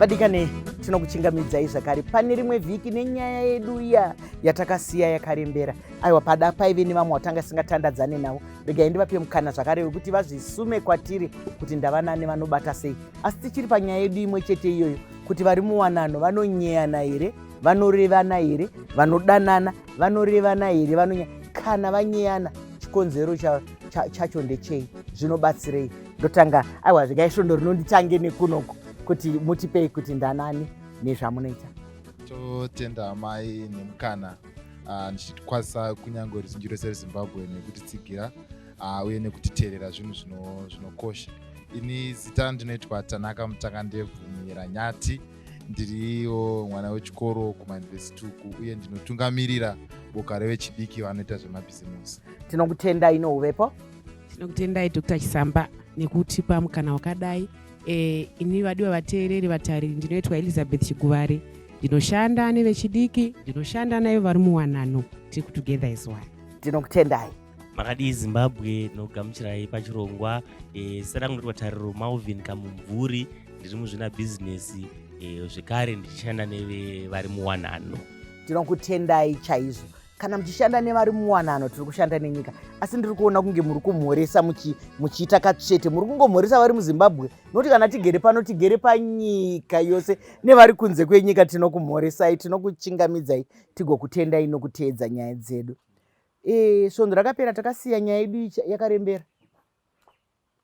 Vadikani, tinokuchingamidzai zvakare pane rimwe vhiki nenyaya yedu iya yatakasiya yakarembera. Aiwa, pada paive nevamwe watanga singatandadzane navo. Regai ndivape mukana zvakare wekuti vazvisume kwatiri kuti ndavanani, vanobata sei. Asi tichiri panyaya yedu imwe chete iyoyo, kuti vari muwanano vanonyeyana here, vanorevana here, vanodanana vanorevana here, vanonya kana vanyeyana, chikonzero chacho cha, cha ndechei, zvinobatsirei? Ndotanga, aiwa, zvigai svondo rino nditange nekunoku kuti mutipei kuti ndanani nezvamunoita. Totenda amai nemukana, ndichikwazisa kunyange ruzhinji rwese reZimbabwe nekutitsigira uye nekutiteerera zvinhu zvinokosha. Ini zita ndinoitwa Tanaka Mutangandebvu Muyeranyati. Ndiriwo mwana wechikoro kumayunivhesiti uku, uye ndinotungamirira boka revechidiki vanoita zvemabhizimusi. Tinokutendai nouvepo. Tinokutendai, Dr Chisamba, nekutipa mukana wakadai. Ini vadiwa vateereri, vatariri, ndinoitwa Elizabeth Chiguvare. Ndinoshanda nevechidiki, ndinoshanda naivo vari muwanano. Tiri kuTogether as One. Tinokutendai. Makadii, Zimbabwe? Tinokugamuchirai pachirongwa. Zita rangu ndinoitwa Tariro Malvin Kamumvuri. Ndiri muzvinabhizinesi, zvekare ndichishanda nevari muwanano. Tinokutendai chaizvo. Kana muchishanda nevari muwanano, tiri kushanda nenyika. Asi ndiri kuona kunge muri kumhoresa muchiita katsvete. Muri kungomhoresa vari muZimbabwe, nokuti kana tigere pano, tigere panyika yose nevari kunze kwenyika. Tinokumhoresai, tinokuchingamidzai, tigokutendai nokuteedza nyaya dzedu. Svondo rakapera takasiya nyaya yedu yakarembera,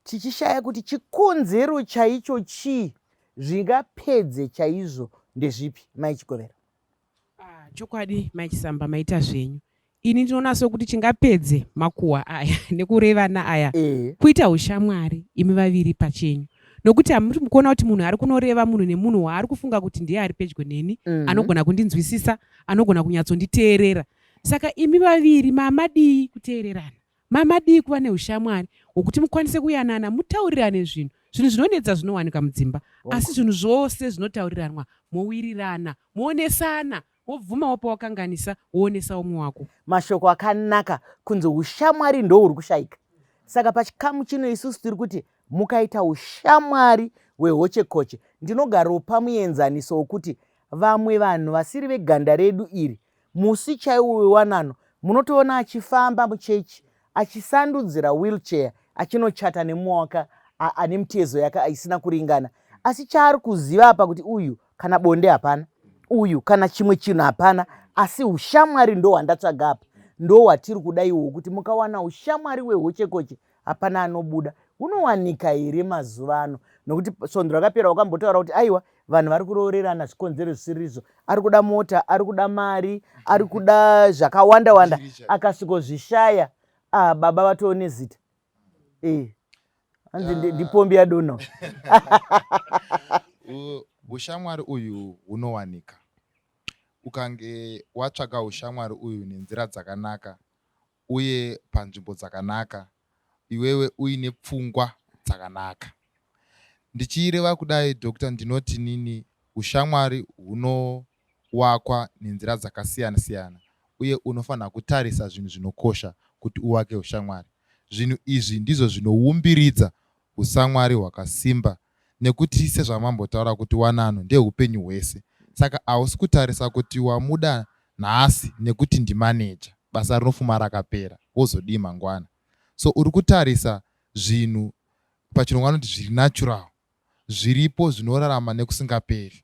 tichishaya kuti chikonzero chaicho chii, zvingapedze chaizvo ndezvipi, Mai Chigovera? Ah, chokwadi, Mai Chisamba, maita zvenyu. Ini ndinoona sokuti chingapedze makuhwa aya nekurevana aya kuita ushamwari imi vaviri pachenyu, nokuti hamuti mukuona kuti munhu ari kunoreva munhu nemunhu waari kufunga kuti ndiye ari pedyo neni, anogona kundinzwisisa, anogona kunyatsonditeerera. Saka imi vaviri mamadii kuteererana, mamadii kuva neushamwari hwokuti mukwanise kuyanana, mutaurirane zvinhu? Zvinhu zvinonetsa zvinowanika mudzimba, asi zvinhu zvose zvinotauriranwa, mowirirana, moonesana, wobvumawo pawakanganisa, woonesa umwe wako. Mashoko akanaka, kunzi ushamwari ndo huri kushayika. Saka pachikamu chino isusu tiri kuti mukaita ushamwari hwehochekoche. Ndinogaropa muenzaniso wokuti vamwe vanhu vasiri veganda redu iri, musi chaiwo wewanano munotoona achifamba muchechi achisandudzira wheelchair achinochata nemumwe wake ane mitezo yake isina kuringana. Asi chaari kuziva apa kuti uyu kana bonde hapana, uyu kana chimwe chinhu hapana, asi ushamwari ndo hwandatsvaga apa, ndo hwatiri kuda iwo, kuti mukawana ushamwari hwehochekoche hapana anobuda. Hunowanika here mazuva ano? Nokuti svondo rakapera wakambotaura kuti aiwa, vanhu vari kuroorerana zvikonzero zvisirizvo. Ari kuda mota, ari kuda mari, ari kuda zvakawanda wanda, akasvikozvishaya, ah, baba vatoo nezita, hanzi ndipombi yadono. Ushamwari uyu hunowanika ukange watsvaga ushamwari uyu nenzira dzakanaka uye panzvimbo dzakanaka, iwewe uine pfungwa dzakanaka. Ndichireva kudai, Doctor, ndinoti nini ushamwari hunowakwa nenzira dzakasiyana siyana, uye unofanira kutarisa zvinhu zvinokosha kuti uwake ushamwari. Zvinhu izvi ndizvo zvinoumbiridza ushamwari hwakasimba, nekuti sezvamambotaura kuti wanano ndeupenyu hwese. Saka hausi kutarisa kuti wamuda nhasi nekuti ndimaneja, basa rinofuma rakapera, wozodii mangwana? So uri kutarisa zvinhu, pachirungu vanoti zviri natural, zviripo, zvinorarama nekusingaperi.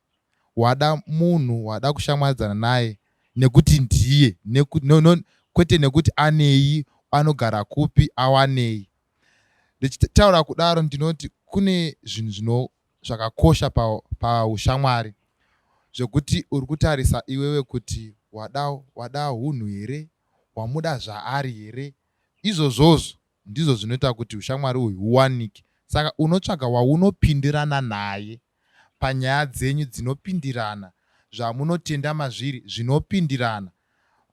Wada munhu, wada kushamwaridzana naye nekuti ndiye no, no, kwete nekuti anei, anogara kupi, awanei. Ndichitaura kudaro, ndinoti kune zvinhu zvino zvakakosha paushamwari pa zvekuti uri kutarisa iwewe kuti wada hunhu here, wamuda zvaari here. Izvozvozvo ndizvo zvinoita kuti ushamwari uyu huwanike. Saka unotsvaga waunopindirana naye panyaya dzenyu dzinopindirana, zvamunotenda mazviri zvinopindirana,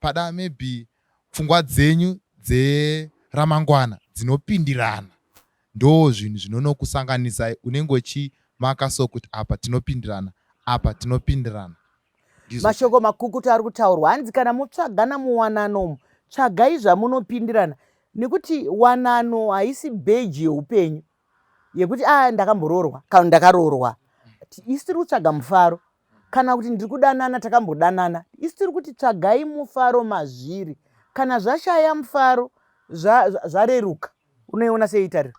pada maybe pfungwa dzenyu dzeramangwana dzinopindirana. Ndo zvinhu zvinonokusanganisai. Unenge uchimaka so kuti apa tinopindirana, apa tinopindirana. Mashoko makukutu ari kutaurwa. Hanzi kana mutsvagana muwananomu, tsvagai zvamunopindirana, nekuti wanano haisi bheji yeupenyu yekuti a ndakamboroorwa kana ndakaroorwa. Isu tiri kutsvaga mufaro kana kuti ndiri kudanana takambodanana. Isu tiri kuti tsvagai mufaro mazviri. Kana zvashaya mufaro zvareruka. Unoiona sei tariro?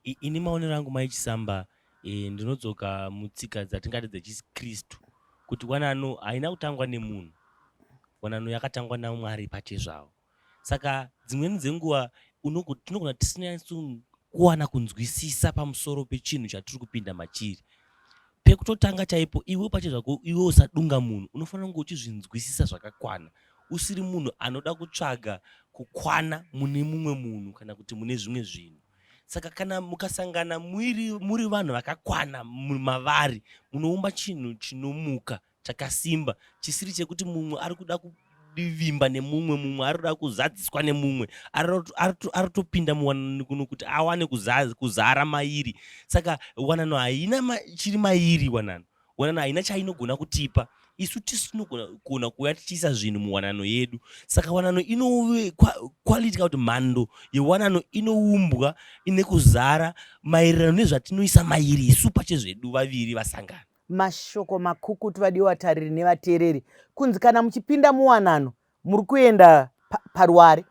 Ini maonero angu Mai Chisamba e, ndinodzoka mutsika dzatingati dzechikristu kuti wanano haina kutangwa nemunhu. Wanano yakatangwa naMwari pachezvavo. Saka dzimweni dzenguva tinogona tisina kuwana kunzwisisa pamusoro pechinhu chatiri kupinda machiri. Pekutotanga chaipo iwe pachezvako iwe usadunga munhu unofanira kunge uchizvinzwisisa zvakakwana usiri munhu anoda kutsvaga kukwana mune mumwe munhu kana kuti mune zvimwe zvinhu. Saka kana mukasangana muri vanhu vakakwana mavari munoumba chinhu chinomuka chakasimba chisiri chekuti mumwe ari kuda kuvimba nemumwe mumwe ari kuda kuzadziswa nemumwe ari kutopinda muwanano kuno kuti awane kuzara mairi saka wanano haina chiri mairi wanano wanano haina chainogona kutipa isu tisu tinogona kuuya tichiisa zvinhu muwanano yedu saka wanano inove quality kana kuti mhando yewanano inoumbwa ine kuzara maererano nezvatinoisa mairi isu pachezvedu vaviri vasangana Mashoko makukutu vadiwa vatariri nevateereri kunzi kana muchipinda muwanano muri kuenda paruware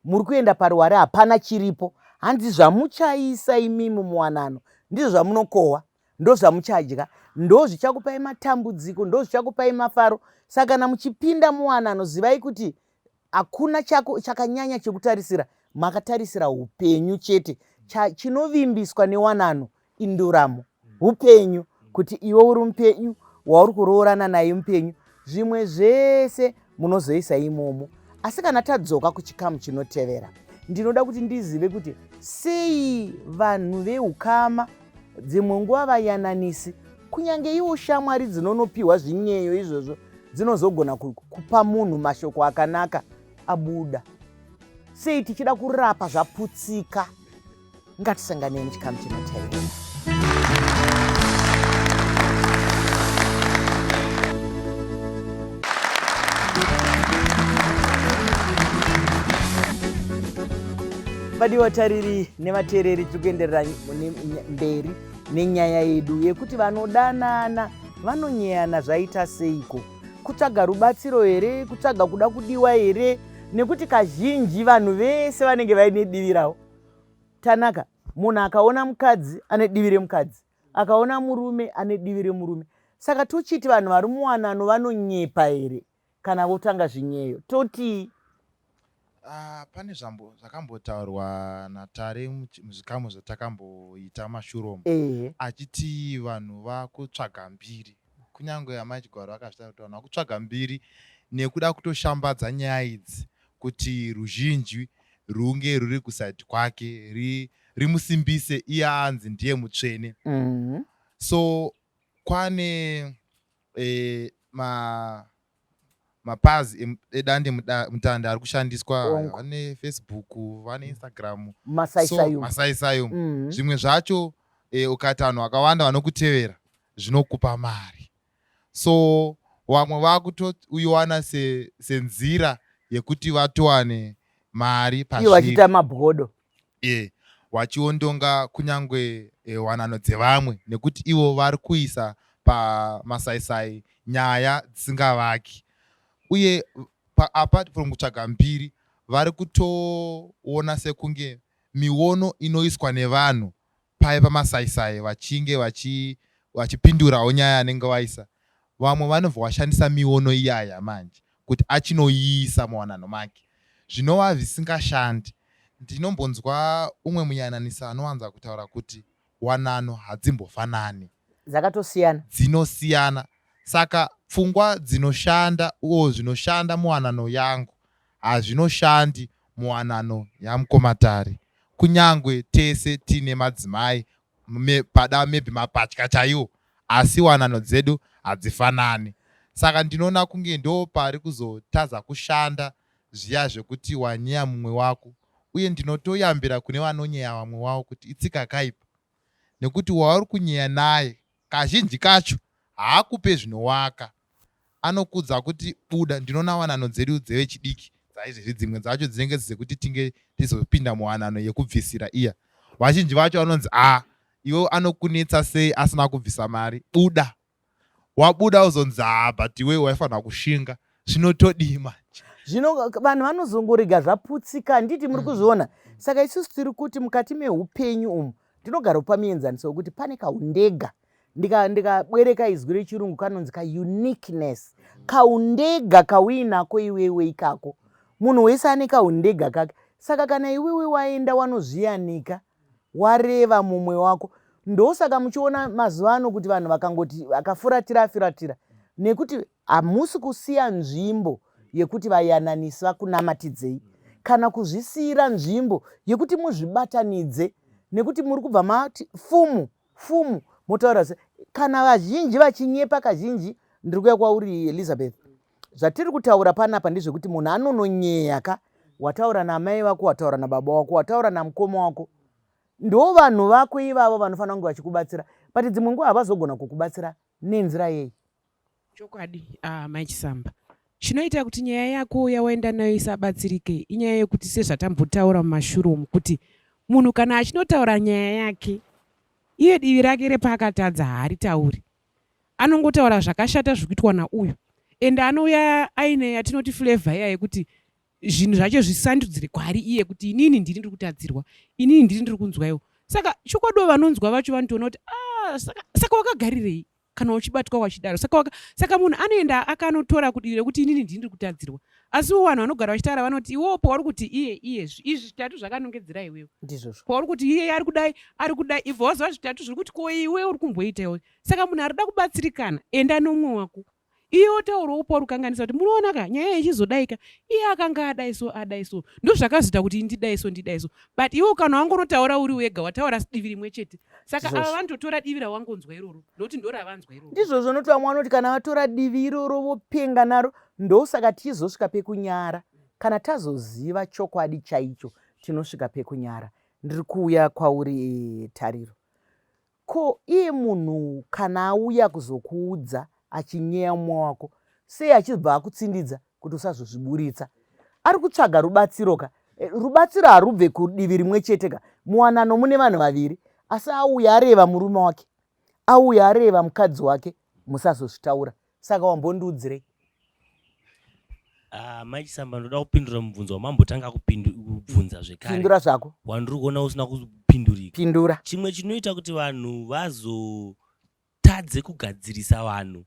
muri kuenda paruware hapana chiripo hanzi zvamuchaisa imimi muwanano ndizvo zvamunokohwa ndozvamuchadya ndozvichakupai matambudziko ndozvichakupai mafaro saka kana muchipinda muwanano zivai kuti hakuna chako chakanyanya chekutarisira makatarisira upenyu chete chinovimbiswa newanano induramo upenyu kuti iwe uri mupenyu wauri kuroorana naye mupenyu zvimwe zvese munozoisa imomo asi kana tadzoka kuchikamu chinotevera ndinoda kuti ndizive kuti sei vanhu veukama dzimwe nguva vayananisi kunyange iwo shamwari dzinonopiwa zvinyeyo izvozvo dzinozogona kupa munhu mashoko akanaka abuda sei tichida kurapa zvaputsika ngatisanganei muchikamu chinotevera. Vadiwa tariri nevateereri tiri kuenderera mberi nenyaya yedu yekuti vanodanana vanonyeyana zvaita seiko kutsvaga rubatsiro here kutsvaga kuda kudiwa here nekuti kazhinji vanhu vese vanenge vaine divi ravo Tanaka, munhu akaona mukadzi ane divi remukadzi, akaona murume ane divi remurume. Saka tochiti vanhu vari muwanano vanonyepa here kana votanga zvinyeyo? Totii? Ah, pane zvambo zvakambotaurwa naTare muzvikamu zvatakamboita mashure umu achiti vanhu vakutsvaga mbiri kunyange amai Chigwaro vakazvitaura kuti vanhu vakutsvaga mbiri nekuda kutoshambadza nyaya idzi kuti ruzhinji runge ruri kuside kwake rimusimbise iye anzi ndiye mutsvene mm -hmm. So kwane e, ma mapazi edande mutande ari kushandiswa vane Facebook vane Instagram masaisai umu mm -hmm. Zvimwe zvacho e, ukati vanhu vakawanda vanokutevera zvinokupa mari so vamwe vakutoiwana senzira yekuti vatowane mari pazviri vachiita mabhodo e vachiondonga kunyange e, wanano dzevamwe nekuti ivo vari kuisa pamasaisai nyaya dzisingavaki uye apart from kutsvaga mbiri vari kutoona sekunge miono inoiswa nevanhu paye pamasaisai vachinge vachipindurawo nyaya yanenge vaisa vamwe vanobva vashandisa miono iyaya manje kuti achinoiisa muwanano make zvinova zvisingashandi ndinombonzwa umwe muyananisi anowanza kutaura kuti wanano hadzimbofanani dzakatosiyana dzinosiyana saka pfungwa dzinoshanda o zvinoshanda muwanano yangu hazvinoshandi muwanano yamukomatari kunyangwe tese tiine madzimai me, pada maybe mapatya chaiwo asi wanano dzedu hadzifanani saka ndinoona kunge ndo pari kuzotadza kushanda zviya zvekuti wanyeya mumwe wako uye ndinotoyambira kune vanonyeya vamwe wavo kuti itsika kaipa nekuti wauri kunyeya naye kazhinji kacho haakupe zvinowaka anokudza kuti buda ndinoona wanano dzedu dzevechidiki dzaizvezvi dzimwe dzacho dzinenge dzekuti tinge tizopinda muwanano yekubvisira iya vazhinji vacho vanonzi a ah, Iwe anokunetsa sei asina kubvisa mari? Buda. Wabuda uzonzi haa but iwe waifanira kushinga. Zvino todii manje? Zvino vanhu vanozongorega zvaputsika, handiti muri kuzviona? Saka isusu tiri kuti mukati meupenyu umu ndinogara kupa mienzaniso wekuti pane kaundega, ndikabwereka izwi rechirungu kanonzi kauniqueness, kaundega kauinako iwewe ikako. Munhu wese ane kaundega kake. Saka kana iwewe waenda wanozviyanika, wareva mumwe wako, ndosaka muchiona mazuva ano kuti vanhu vakangoti akafuratira afuratira, nekuti hamusi kusiya nzvimbo yekuti vayananisi vakunamatidzei, kana kuzvisiyira nzvimbo yekuti muzvibatanidze, nekuti muri kubva mati fumu fumu motaura se kana vazhinji vachinyepa. Kazhinji ndiri kuya kwauri Elizabeth, zvatiri kutaura panapa ndezvekuti munhu anononyeya ka, wataura naamai vako, wataura nababa wako, wataura namukoma wako, ndo vanhu vako ivavo vanofanira kunge vachikubatsira, but dzimwe nguva havazogona kukubatsira nenzira yei. Chokwadi, Mai Chisamba, chinoita kuti nyaya yako yawaenda nayo isabatsirike inyaya yekuti sezvatambotaura mumashure umu kuti munhu kana achinotaura nyaya yake, iye divi rake repaakatadza haaritauri. Anongotaura zvakashata zviri kuitwa nauyu, ende anouya aine yatinoti flavor iya yekuti zvinhu zvacho zvisandudzire kwaari iye, kuti inini ndini ndiri kutadzirwa, inini ndini ndiri kunzwa iwo. Saka chokwadiwo vanonzwa vacho vanotoona kuti ah, saka wakagarirei kana uchibatwa wachidaro? Saka munhu anoenda akanotora kudivi rekuti inini ndini ndiri kutadzirwa, asi iwo vanhu vanogara vachitaura vanoti iwowo pauri kuti iye iye izvi zvitatu zvakanongedzera iwewe, ndizvozvo pauri kuti iye ari kudai ari kudai, ibva waziva zvitatu zviri kuti ko iwe uri kumboita iwe. Saka munhu arida kubatsirikana, enda nomumwe wako, iye otaurawo pauri kukanganisa kuti munoona ka nyaya ichizodai ka, iye akanga adai so adai so, ndozvakazoita kuti ndidai so ndidai so. But iwe kana wangonotaura uri wega, wataura divi rimwe chete. Saka ava vanototora divi rawangonzwa iroro, nokuti ndoravanzwa iroro. Ndizvozvo, nokuti vamwe vanoti kana vatora divi iroro vopenga naro. Ndosaka tichizosvika pekunyara. Kana tazoziva chokwadi chaicho, tinosvika pekunyara. Ndiri kuuya kwauri Tariro. Ko iye munhu kana auya kuzokuudza achinyeya mumwe wako, sei achibva akutsindidza kuti usazozviburitsa? Ari kutsvaga rubatsiro ka. Rubatsiro harubve kudivi rimwe chete ka. Muwanano mune vanhu vaviri, asi auya areva murume wake, auya areva mukadzi wake, musazozvitaura. Saka wambondiudzirei? Ah, Mai Chisamba, ndoda kupindura mubvunzo wamambotanga kubvunza zvekare. Pindura zvako. Wandiri kuona usina kupindurika. Pindura. Chimwe chinoita kuti vanhu vazotadze kugadzirisa vanhu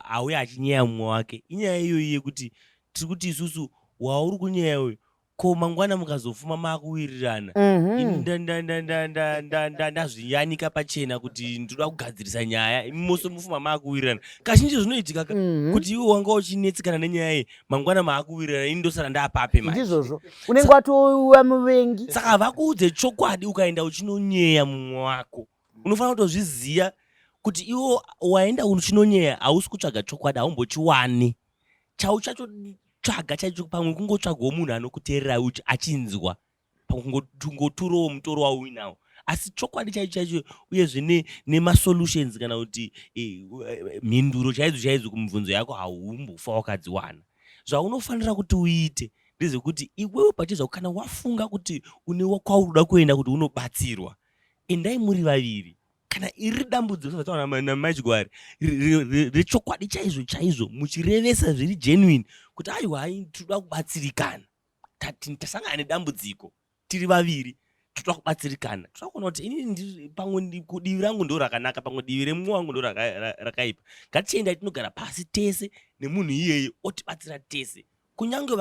auya achinyeya mumwe wake inyaya iyoyi yekuti tiri kuti isusu wauri kunyeya uyu, ko mangwana mukazofuma makuwirirana, ini ndazviyanika pachena kuti ndoda kugadzirisa nyaya, imi mose mufuma makuwirirana. Kazhinji zvinoitika ka kuti iwe wanga uchinetsekana nenyaya iyi, mangwana maakuwirirana, ini ndosara ndapape manje. Ndizvozvo, unenge watova muvengi. Saka vakuudze chokwadi, ukaenda uchinonyeya mumwe wako, unofanira kutozviziva kuti iwo waenda uchinonyeya hausi kutsvaga chokwadi, haumbochiwani chauchachotsvaga chaicho. Pamwe kungotsvagawo munhu anokuteerera achinzwa, pamwe kungoturowo mutoro wauinawo, asi chokwadi chaicho chaicho uyezve nemasolutions kana kuti mhinduro chaidzo chaidzo kumibvunzo yako haumbofa wakadziwana. Zvaunofanira kuti uite ndezvekuti iwewe pachezvako, kana wafunga kuti une kwauri kuda kuenda kuti unobatsirwa, endai muri vaviri. Kana iri dambudziko, sezvataura naMai rechokwadi chaizvo chaizvo, muchirevesa zviri genuine kuti aiwa, hai, tinoda kubatsirikana, tasangana nedambudziko tiri vaviri, toda kubatsirikana, toda kuona kuti inini pamwe divi rangu ndo rakanaka, pamwe divi remumwe wangu ndo rakaipa, ngatichiendai tinogara pasi tese nemunhu iyeye otibatsira tese. Kunyange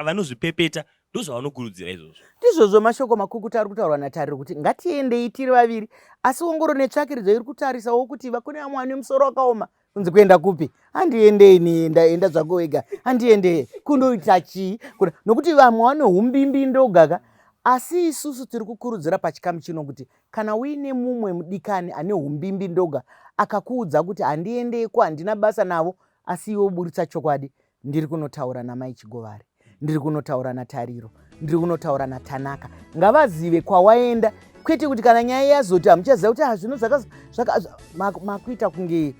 vanozvipepeta ndozvavanokurudzira izvozvo. Ndizvozvo, mashoko makukutu ari kutaurwa naTariro kuti ngatiendei tiri vaviri, asi ongoro netsvakiridzo iri kutarisawo kuti kune vamwe vane musoro wakaoma, kunzi kuenda kupi? Handiendei ni, enda enda zvako wega, handiende kundoita chii? Nokuti vamwe vane umbimbi ndoga ka. Asi isusu tiri kukurudzira pachikamu chino kuti kana uine mumwe mudikani ane umbimbi ndoga, akakuudza kuti handiendeko, handina basa navo, asi iwe uburitsa chokwadi, ndiri kunotaura naMai Chigovari, ndiri kunotaura naTariro, ndiri kunotaura naTanaka, ngavazive kwawaenda, kwete kuti kana nyaya yazoti hamuchaziva kuti zvinhu makuita kunge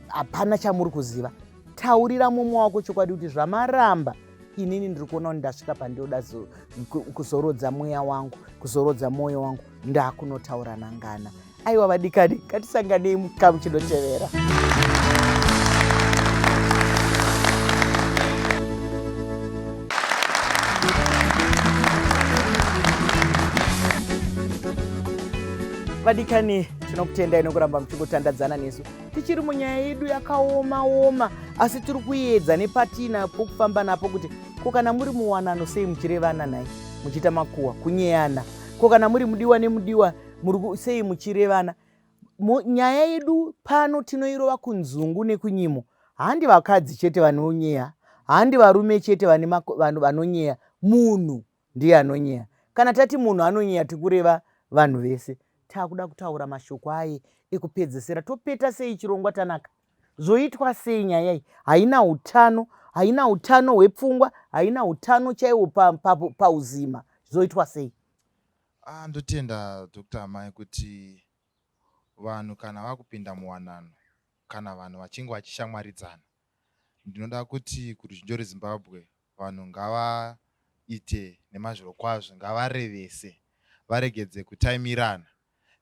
hapana chamuri kuziva. Taurira mumwe wako chokwadi kuti zvamaramba, inini ndiri kuona kuti ndasvika pandinoda kuzorodza mweya wangu, kuzorodza mwoyo wangu, ndakunotaura nangana. Aiwa vadikani, ngatisanganei muchikamu chinotevera. Vadikani, tinokutendai nokuramba muchingotandadzana nesu. Tichiri munyaya yedu yakaoma oma, asi tiri kuedza nepatinapo kufamba napo kuti ko kana muri muwanano sei muchirevana nhai, muchiita makuhwa, kunyeyana. Ko kana muri mudiwa nemudiwa muri sei muchirevana. Nyaya yedu pano tinoirova kunzungu nekunyimo. Handi vakadzi chete vanonyeya, handi varume chete vanhu vanonyeya, munhu ndiye anonyeya. Kana tati munhu anonyeya tikureva vanhu vese. Takuda kutaura mashoko aye ekupedzesera. Topeta sei chirongwa Tanaka? Zvoitwa sei nyaya iyi? Haina utano, haina utano hwepfungwa, haina utano chaiwo pauzima. Zvoitwa sei? Ah, ndotenda Dr. Amai kuti vanhu kana vakupinda muwanano kana vanhu vachinge vachishamwaridzana, ndinoda kuti kuruzhinji rweZimbabwe vanhu ngavaite nemazvirokwazvo, ngavarevese, varegedze kutaimirana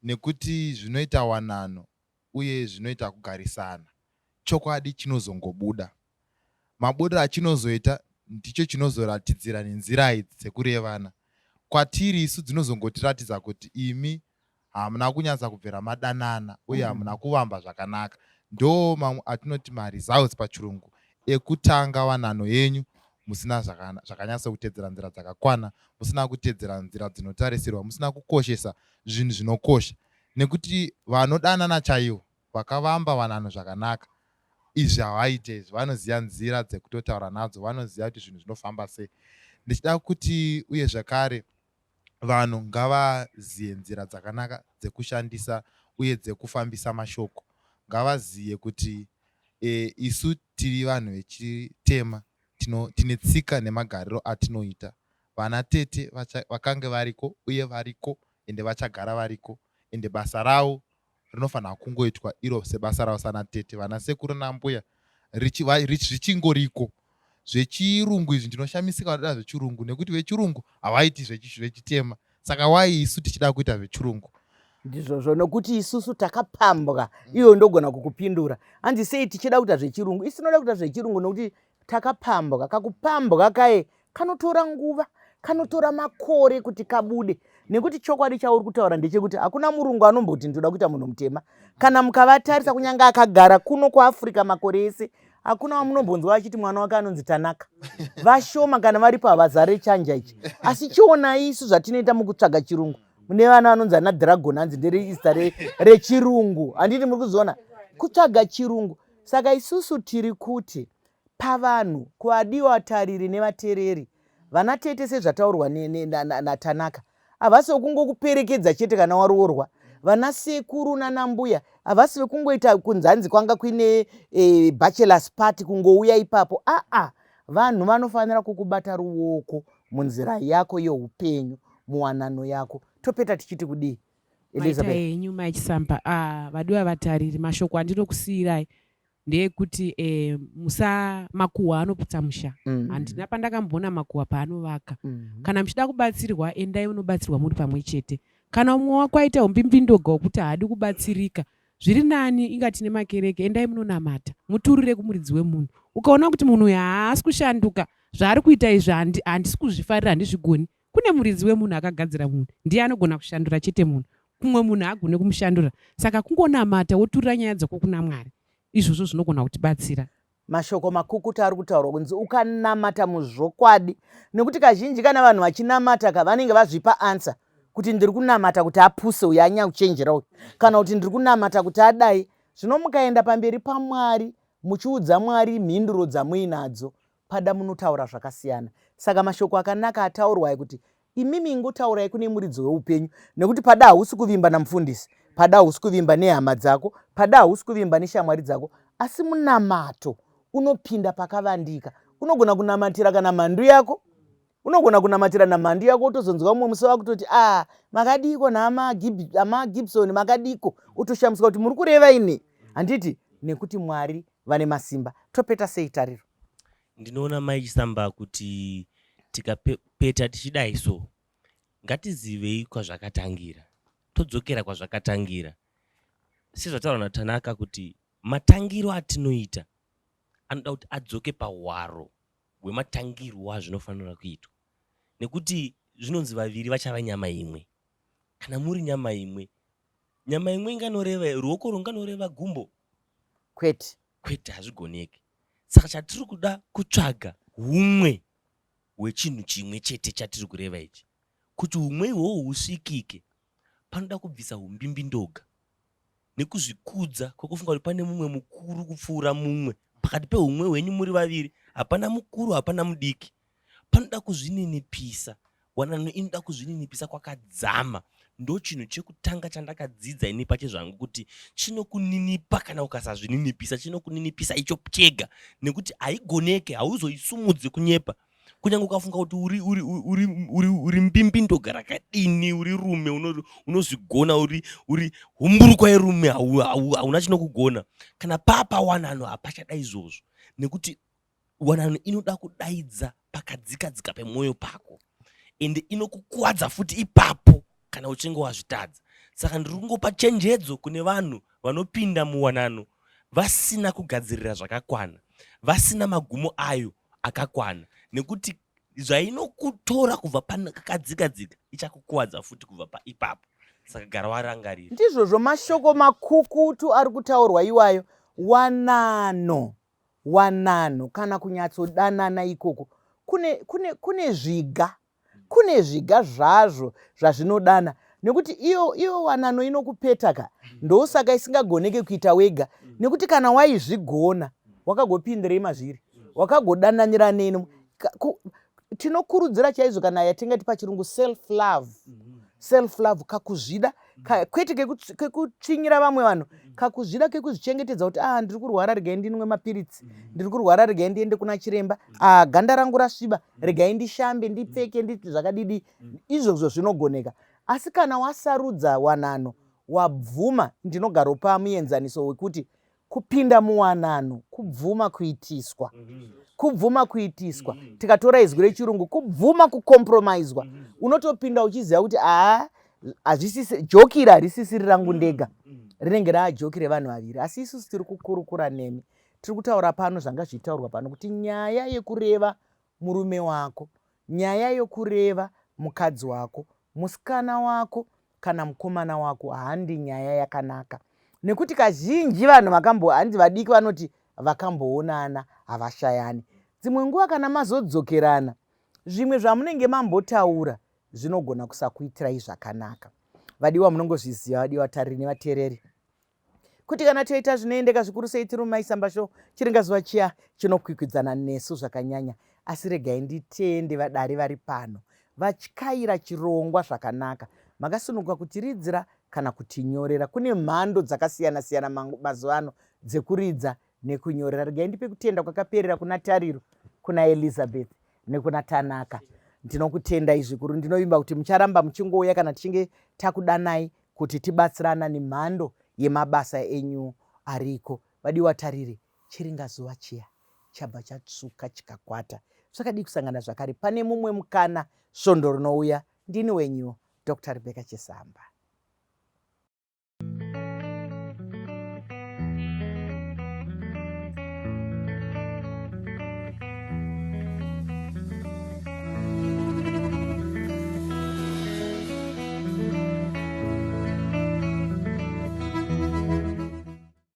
nekuti zvinoita wanano uye zvinoita kugarisana chokwadi chinozongobuda. Mabudiro achinozoita ndicho chinozoratidzira nenzira idzi dzekurevana kwatiri isu dzinozongotiratidza kuti imi hamuna kunyatsa kubvira madanana uye mm. hamuna kuvamba zvakanaka ndo mamwe atinoti maresults pachirungu ekutanga wanano yenyu musina zvakanyatsa kutedzera nzira dzakakwana musina kutedzera nzira dzinotarisirwa musina kukoshesa zvinhu zvinokosha nekuti vanodanana chaivo vakavamba wanano zvakanaka izvi havaite izvi vanoziva nzira dzekutotaura nadzo vanoziva kuti zvinhu zvinofamba sei ndichida kuti uye zvakare vanhu ngavaziye nzira dzakanaka dzekushandisa uye dzekufambisa mashoko ngavaziye kuti e, isu tiri vanhu vechitema tino, tine tsika nemagariro atinoita vana tete vakange variko uye variko ende vachagara variko ende basa ravo rinofanira kungoitwa iro sebasa ravo sana tete vana sekuru nambuya zvichingoriko zvechirungu izvi ndinoshamisika vanoda zvechirungu nekuti vechirungu havaiti zvechitema saka wai isu tichida kuita zvechirungu ndizvozvo nokuti isusu takapambwa iyo ndogona kukupindura hanzi sei tichida kuita zvechirungu isu tinoda kuita zvechirungu nokuti takapambwa kakupambwa kaye kanotora nguva kanotora makore kuti kabude nekuti chokwadi chauri kutaura ndechekuti hakuna murungu anomboti ndinoda kuita munhu mutema kana mukavatarisa kunyange akagara kuno kuafrica makore ese hakuna wamunombonzwa achiti mwana wake anonzi tanaka vashoma kana varipo havazare chanja ichi asi chionai isu zvatinoita mukutsvaga chirungu mune vana vanonzi ana dragon hanzi ndereista rechirungu handiti muri kuziona kutsvaga chirungu saka isusu tiri kuti pavanhu kuvadiwa tariri nevatereri vana tete sezvataurwa natanaka havasi vekungokuperekedza chete kana waroorwa vana sekuru nanambuya havasi vekungoita kunzanzi kwanga kuine e, bachelors party kungouya ipapo aa vanhu vanofanira kukubata ruoko munzira yako yeupenyu muwanano yako topeta tichiti kudii Maita henyu mai Chisamba. Ah, vadiwa vatariri, mashoko andinokusiyirai ndeyekuti eh, musa makuhwa anoputsa musha mm. handina pandakamboona makuhwa paanovaka mm. kana muchida kubatsirwa endai unobatsirwa muri pamwe chete kana umwe wako aita umbimbindoga wekuti haadi kubatsirika zviri nani inga tine makereke endai munonamata muturire kumuridzi wemunhu ukaona kuti munhu uyu haasi kushanduka zvaari kuita izvi handisi kuzvifarira handizvigoni Kune muridzi wemunhu akagadzira munhu ndiye anogona kushandura chete munhu. Kumwe munhu haagone kumushandura. Saka kungonamata woturira nyaya dzako kuna Mwari. Izvozvo zvinogona kutibatsira. Mashoko makukutu ari kutaurwa kunzi ukanamata muzvokwadi nekuti kazhinji kana vanhu vachinamata ka vanenge vazvipa answer kuti ndiri kunamata kuti apuse uyu anyakuchenjera uyu kana kuti ndiri kunamata kuti adai zvino mukaenda pamberi pamwari muchiudza mwari mhinduro dzamuinadzo pada munotaura zvakasiyana saka mashoko akanaka ataurwa ekuti imimi ingotaurai kune muridzi weupenyu nekuti pada hausi kuvimba namufundisi pada hausi kuvimba nehama dzako pada hausi kuvimba neshamwari dzako asi munamato unopinda pakavandika unogona kunamatira kana mhandu yako unogona kunamatira namhandu yako utozonzwa mumwe musi wakutoti a ah, makadiko naama Gibson makadiko utoshamiswa kuti muri kureva ini handiti nekuti mwari vane masimba topeta sei tariro Ndinoona mai Chisamba kuti tikapeta tichidai so ngatizivei kwazvakatangira todzokera kwazvakatangira. Sezvataurwa naTanaka kuti matangiro atinoita anoda kuti adzoke pahwaro hwematangirwo azvinofanira kuitwa nekuti zvinonzi vaviri vachava nyama imwe. Kana muri nyama imwe, nyama imwe inganoreva ruoko runganoreva gumbo? Kwete. Kwete, hazvigoneki. Saka chatiri kuda kutsvaga humwe hwechinhu chimwe chete chatiri kureva ichi. Kuti humwe ihwohwo husvikike, panoda kubvisa humbimbindoga nekuzvikudza kwekufunga kuti pane mumwe mukuru kupfuura mumwe. Pakati pehumwe hwenyu muri vaviri, hapana mukuru, hapana mudiki. Panoda kuzvininipisa. Wanano inoda kuzvininipisa kwakadzama. Ndochinhu chekutanga chandakadzidza ini pachezvangu kuti chinokuninipa kana ukasazvininipisa, chinokuninipisa icho chega nekuti haigoneke, hauzoisumudzi kunyepa. Kunyange ukafunga kuti uri, uri, uri, uri, uri mbimbindoga rakadini, uri rume unozvigona, uri, uri humburukwa yerume, hauna chinokugona. Kana papa wanano hapachada izvozvo nekuti wanano inoda kudaidza pakadzika dzika pemwoyo pako ende inokukuwadza futi ipapo kana uchinge wazvitadza. Saka ndiri kungopa chenjedzo kune vanhu vanopinda muwanano vasina kugadzirira zvakakwana, vasina magumo ayo akakwana, nekuti zvainokutora kubva pakadzika dzika ichakukuwadza futi kubva paipapo. Saka gara warangarira. Ndizvozvo, mashoko makukutu ari kutaurwa iwayo. Wanano, wanano kana kunyatsodanana ikoko kune, kune, kune zviga, kune zviga zvazvo zvazvinodana nekuti iyo, iyo wanano inokupeta ka, ndosaka isingagoneke kuita wega, nekuti kana waizvigona wakagopindirei mazviri, wakagodananira neni. Tinokurudzira chaizvo kana yatingati pachirungu self love, self love, kakuzvida, kwete kekutsvinyira vamwe vanhu, kakuzvida kekuzvichengetedza kuti ah, ndiri kurwara, regai ndinwe mapiritsi, ndiri kurwara, regai ndiende kuna chiremba, ah, ganda rangu rasviba, regai ndishambe, ndipfeke, nditi zvakadidi. Izvozvo zvinogoneka. Asi kana wasarudza wanano, wabvuma, ndinogaropa muenzaniso wekuti kupinda muwanano kubvuma kuitiswa, kubvuma kuitiswa. Tikatora izwi rechirungu, kubvuma kucompromiswa. Unotopinda uchiziva kuti aa, hazvisisi joki iri, harisisiri rangu ndega, rinenge raajoki revanhu vaviri. Asi isusu tiri kukurukura nemi, tiri kutaura pano zvanga zvichitaurwa pano kuti nyaya yekureva murume wako, nyaya yokureva mukadzi wako, musikana wako kana mukomana wako handi nyaya yakanaka, nekuti kazhinji vanhu vakambo, hanzi vadiki vanoti vakamboonana havashayani. Dzimwe nguva kana mazodzokerana, zvimwe zvamunenge mambotaura zvinogona kusakuitirai zvakanaka. Vadiwa, munongozviziva, vadiwa tariri nevateereri, kuti kana toita zvinoendeka zvikuru sei tiri muMaisamba Show, chiringazuva chiya chinokwikwidzana nesu zvakanyanya. Asi regai nditende vadare vari pano vatyaira chirongwa zvakanaka. Makasununguka kutiridzira kana kutinyorera. Kune mhando dzakasiyana-siyana mazuva ano dzekuridza nekunyorera. Regai ndipe kutenda kwakaperera kuna Tariro, kuna Elizabeth nekuna Tanaka. Ndinokutendai zvikuru. Ndinovimba kuti mucharamba muchingouya kana tichinge takudanai kuti tibatsirana nemhando yemabasa enyu ariko. Vadiwa tariri, chiringazuva chiya chabva chatsvuka chikakwata. Zvakadii kusangana zvakare pane mumwe mukana svondo rinouya. Ndini wenyu Dr. Rebecca Chisamba.